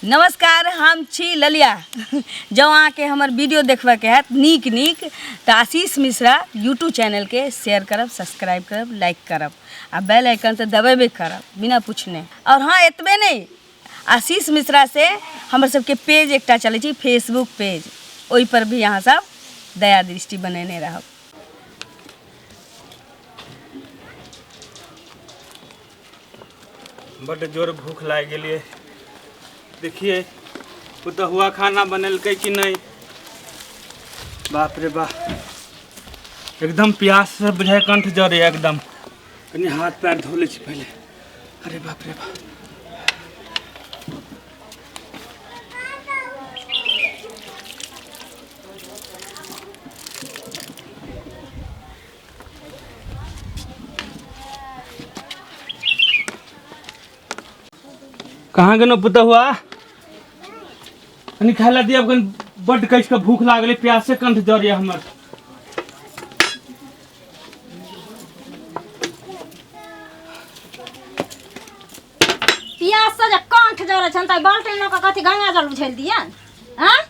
नमस्कार, हम छी ललिया। जँ अहाँके हमर वीडियो देखबऽके हैत नीक नीक तऽ आशीष मिश्रा यूट्यूब चैनलके शेयर करब, सब्सक्राइब करब, लाइक करब आ बेल आइकन तऽ दबेबे करब बिना पूछने। आओर हँ, एतबे नहि, आशीष मिश्रा से हमर सबके पेज एकटा चलै छै फेसबुक पेज, ओहिपर भी अहाँ सब दया दृष्टि बनेने रहब। बड्ड जोर भूख लागि गेलियै। देखिए पुतहुआ खाना बनेलकै कि नहि। बाप रे बाप, एकदम प्यास से बुझाइ कंठ जरैए एकदम। कनि हाथ पैर धो लै छी पहिले। अरे बाप रे बाप। कहाँ गेलहुँ पुतहुआ? कनि खाय लए दिअ, कनि बड्ड कसि कऽ भूख लागल अइ, प्यासे कंठ जरैए हमर। प्यास से जे कंठ जरै छनि तऽ बाल्टीन लऽ कऽ कथी गंगा जल उझलि दियनि? आँय,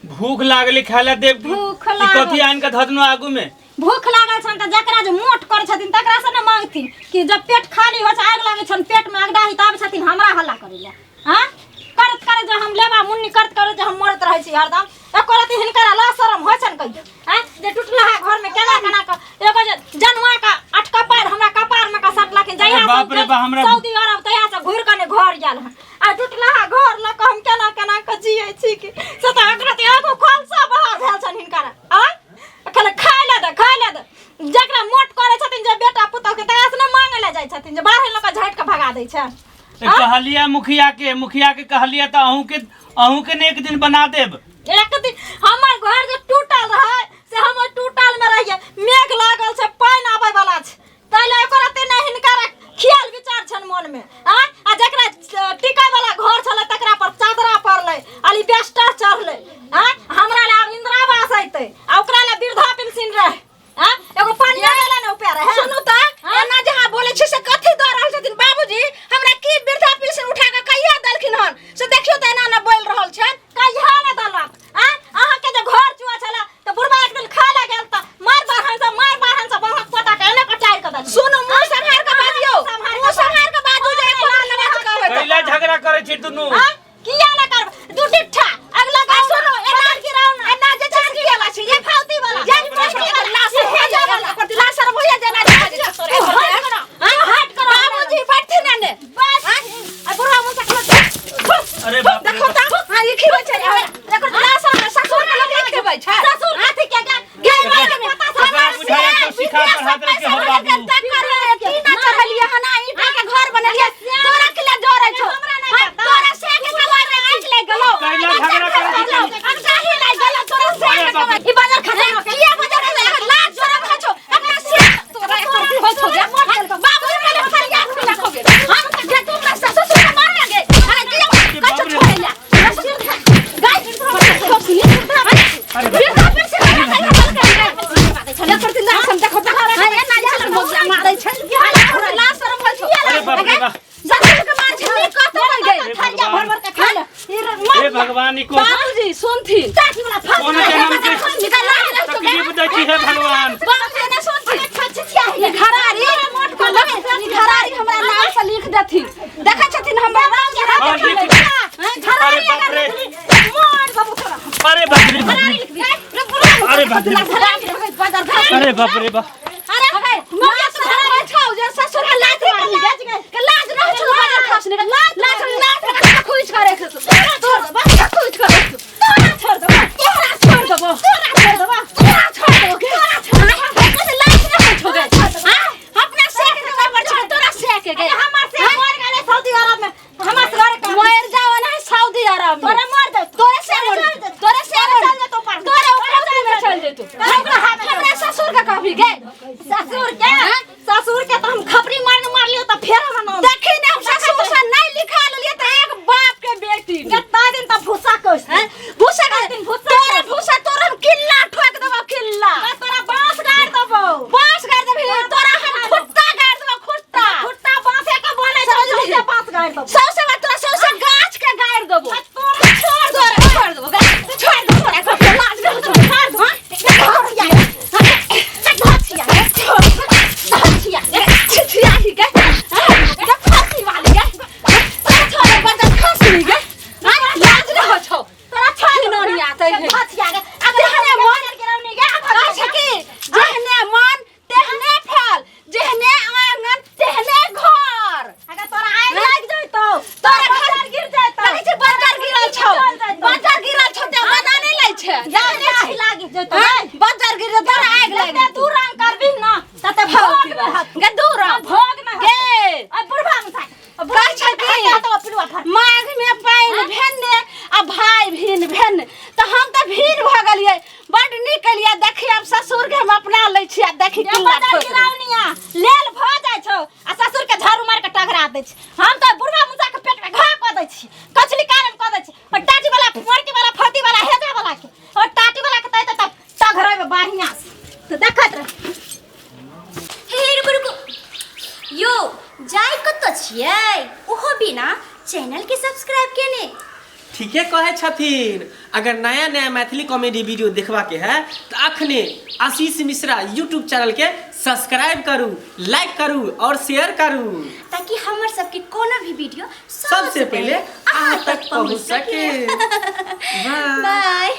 भूख लागल खाय लए देब। भूख ई लागल। कथी आनि कऽ धऽ देलहुँ आगू में? भूख लागल छनि तऽ जकरा जे मोट करै छथिन तकरा से ने मांगथिन कि जब पेट खाली होइ छै, आगि लागै छनि पेट में, अगडाही तऽ आबै छथिन हमरा हल्ला करै लए। आँय, करैत करैत जे हम लेबा मुन्नी करैत करैत जे हम मरैत रहै छी हरदम, एको रति हिनकर लाज शरम होइ छनि कहियो? आँय, जे टुटलाहा घर में केना केना कऽ एगो जे जनुआ का अठ कपार हमरा कपार में का सटलखिन, जहिया से बाप रे बा, हमरा सऊदी अरब तहिया से घुरि कऽ ने घर गेल हन। आ टुटलाहा घर लऽ कऽ हम केना केना कऽ जियै छी कि से तऽ एकरा तऽ एगो खोलसा बाहर भेल छनि हिनकर। आँय, खाली खाय लए दे, खाय लए दे। जकरा मोट करै छथिन जे बेटा पुतहु के, तकरा से ने मांगे लए जाइ छथिन जे बाहर लऽ कऽ झाँटि कऽ भगा दै छै। ए, कहलियै मुखिया के, मुखिया के कहलियै तऽ अहूँ के ने एक दिन बना देब। एक दिन हमर घर जे टूटल रहै से हम ओहि टूटल में रहियै, मेघ लागल छै, पानि आबै वाला छै, ताहि लए एकर एते नहि हिनकर ख्याल विचार छनि मन में। आँय, आ जकरा टिकै वाला घर छलै तकरा पर चादरा पड़लै, अलिबेस्टर चढ़लै। आँय, हमरा लए आब इंदिरा आवास अयतै आ ओकरा लए वृद्धा पेंशन रहै। आँय, एगो पानियो देला ने उपाय रहै। सुनू तऽ, एना जे अहाँ बोलै छी से कथी दऽ रहल छथिन बाबूजी? हमरा की वृद्धा पेंशन उठा कऽ कहिया देलखिन हन से देखियौ तऽ, एना ने बोलि रहल छनि। कहिया ने देलक? आँय, अहाँके जे घर चुआ छलै तऽ बुढ़बा एक दिन खाय लए गेल तऽ मार बाहन से, मार बाहन से बाहक पोता के एने कटारि के देलक। सुनू, मुँह सम्हारि कऽ बाजियौ, मुँह सम्हारि कऽ बाजू जे एको बेर नवाज कहबै तऽ। कैला झगड़ा करै छी दुनू? आँय, किया ना करब? दू डिट्ठा अगला आ सुनू, एना गिराउ ना, एना जे छै से किया छै? ये फालती वाला जानी पोस्ट के लाश हो जा वाला ओकर लाश शर्म होइया जेना जे बाजै छै तोरे। हट करो, हट करो। बाबूजी बैठथिन ने ने। बस आ बुढ़ा मुंह से खलो। अरे बाप रे देखो बाप। तऽ, हां, ई खिबै छै, एकर लाश शर्म ससुर के लोग खिबै छै। ससुर कथी के गे? गेल एकरा मारे पता एकरा हमर बुझाइए से तो सिखा पढ़ा देलकै हो बाबू। टीना चढ़लियै हन आ ईंटा के घर बनेलियै, तोरा के लिए जरै छौ? हमरा नहि हम पता। तोरा से के कमाई में आँखि लागि गेलौ। कैला झगड़ा करै छी? हम जाही लागि गेलौ तोरा से अरे के बाप रे। कमाई। ई बाजार खसा किया? बाजार खसा एकर लाज शरम होइ छौ अपना से? तोरा एकर की होइ छौ गे? बाबू पहिले फरियाद मिला खोगे हम जे तू हमरा ससुर के मार लगे। अरे किया बाप कच्चा रे। छोड़े ला गाय अरे बाप रे। वृद्धा पेंशन एकर दिन लाज देखो तऽ, हां, एना जे मारै छै, लाज शरम होइ छौ? अरे बाप रे बाप। ससुर के मार छै कत मर गए? हे थरिया भर भगवान। भर के खा ले। हे भगवान, ई कोन बाबूजी सुनथिन, चाची वाला फंस कोन जन्म के तकलीफ दै छी हे भगवान? बाबूजी ने सुनथिन, ई घरारी, ई घरारी हमरा नाम से लिख देथिन। देखै छथिन हमरा नाम से? हाँ, लिख दे। अरे बाप रे। मार बाबू तोरा। अरे बाप रे बाप रे। अरे बाप रे बाप। अरे बाप रे बाप। अरे मौजा से धरा छौ जे ससुर के लाज मारली के लाज न छौ? बाजार खसने के लाज लाज लाज खुश करे के तोरा छोड़ दे, बस खुश करे तोरा छोड़ दे, तोरा छोड़ दे, तोरा छोड़ दे, तोरा छोड़ दे, तोरा छोड़ दे। के लाज न छौ गे? हां, अपना से के खबर छौ तोरा से के गे? हमर से मर गेलै सऊदी अरब में, हमर से घर के मर जाओ ना सऊदी अरब में। तोरा मर दे, तोरे से मर, तोरे से मर, चल जेतौ पर। तोरे ऊपर में चल जेतौ। हमरा ससुर के कहबी गे? ससुर के, ससुर के तो हम खपरी मार मारलियो तऽ फेर हमर नाम देखी ने, हम ससुर से नहीं लिखा लेलिए तऽ एक बाप के बेटी कितना दिन तक भूसा कस हैं? भूसा के दिन भूसा तोरा भूसा, तोरा हम किल्ला ठोक देबो, किल्ला। तोरा बांस गाड़ देबो, बांस गाड़ देबी तोरा, हम खुट्टा गाड़ देबो, खुट्टा। खुट्टा बांसे के बनै छै। समझली? सौंसे बांस गाड़ देबो। सौंसे बात तोरा सौंसे गाछ के गाड़ देबो। जाय कतऽ छियै ओहो बिना चैनल के सब्सक्राइब केने। ठीके कहै छथिन। अगर नया नया मैथिली कॉमेडी वीडियो देखबाके है तो अखने आशीष मिश्रा यूट्यूब चैनल के सब्सक्राइब करू, लाइक करू और शेयर करू, ताकि हमर सबके कोनो भी वीडियो सबसे पहले अहाँ तक पहुँच सके। बाय। बाय।